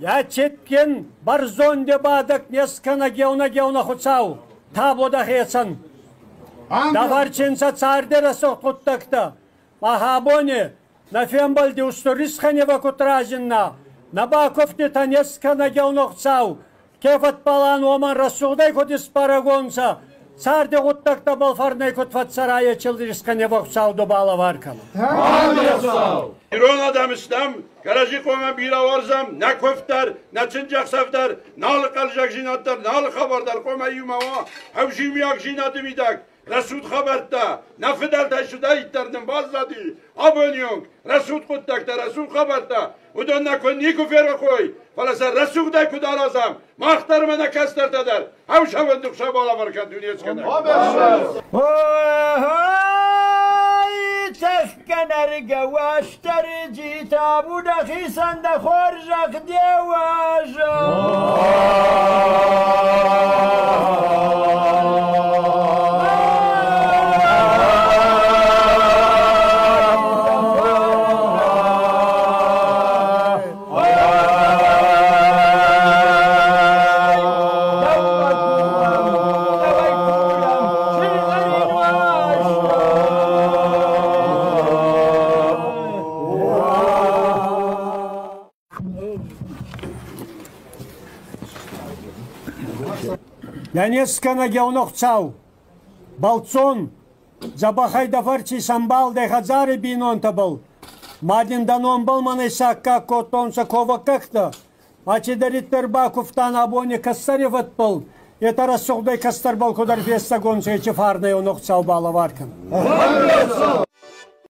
Йӕ бӕрзонды бадӕг не скӕнӕг еунӕг еунӕг Хуцау, табу дӕхецӕн. Дӕ царды рӕсугъд хъуыддӕгтӕ. Мах абони нӕ фембӕлди устур исхӕнева куд разинна, нӕ бакуфтитӕ не скӕнӕг еунӕг Хуцау, ке фӕдбӕлан уомӕн рӕсугъдӕй куд исбӕрӕгонцӕ, царды гъуддӕгтӕбӕл фӕрнӕй куд фӕццӕра, ечил исхӕнева Хуцау ду балӕвар кӕнӕ. Ирон адӕм стӕм, кӕрӕдзи хъуамӕ бирӕ уарзӕм, нӕ куывд дӕр, нӕ чындзӕхсӕв дӕр, нӕ алы хъӕлдзӕгдзинад дӕр, нӕ алы хабар дӕр хъуамӕ иумӕ уа, ӕвзиумиагдзинады мидӕг, рӕсугъд хабӕрттӕ, нӕ фыдӕлтӕй цыдӕриддӕр нын баззади, абоны онг рӕсугъд хъуыддӕгтӕ, рӕсугъд хабӕрттӕ, уыдон нӕ куы никуы ферох уой, фӕлӕ сӕ рӕсугъдӕй куыд аразӕм, мах дӕр ӕмӕ нӕ кӕстӕртӕ дӕр, ӕвзӕвӕнды Хуыцау балӕвар кӕн Дунескӕнӕг. Цӕхгӕнӕргӕ уастӕрджи табу дӕхицӕн дӕ хорзӕх де уазӕг. Йӕ не скӕнӕг еунӕг Хуцау, бӕлццон, дзӕбӕхӕй дӕ фӕрци сӕмбалдӕй хӕдзари бийнонтӕбӕл, ма дин дӕ номбӕл мӕнӕй саккаг кодтонцӕ ковӕггӕгтӕ, ма цидӕриддӕр бакувтан абони кӕстӕри фӕдбӕл, етӕ рӕсугъдӕй кӕстӕрбӕл куд ӕрфестӕгонцӕ, ечи фарнӕ еунӕг Хуцау балӕвар кӕнӕ.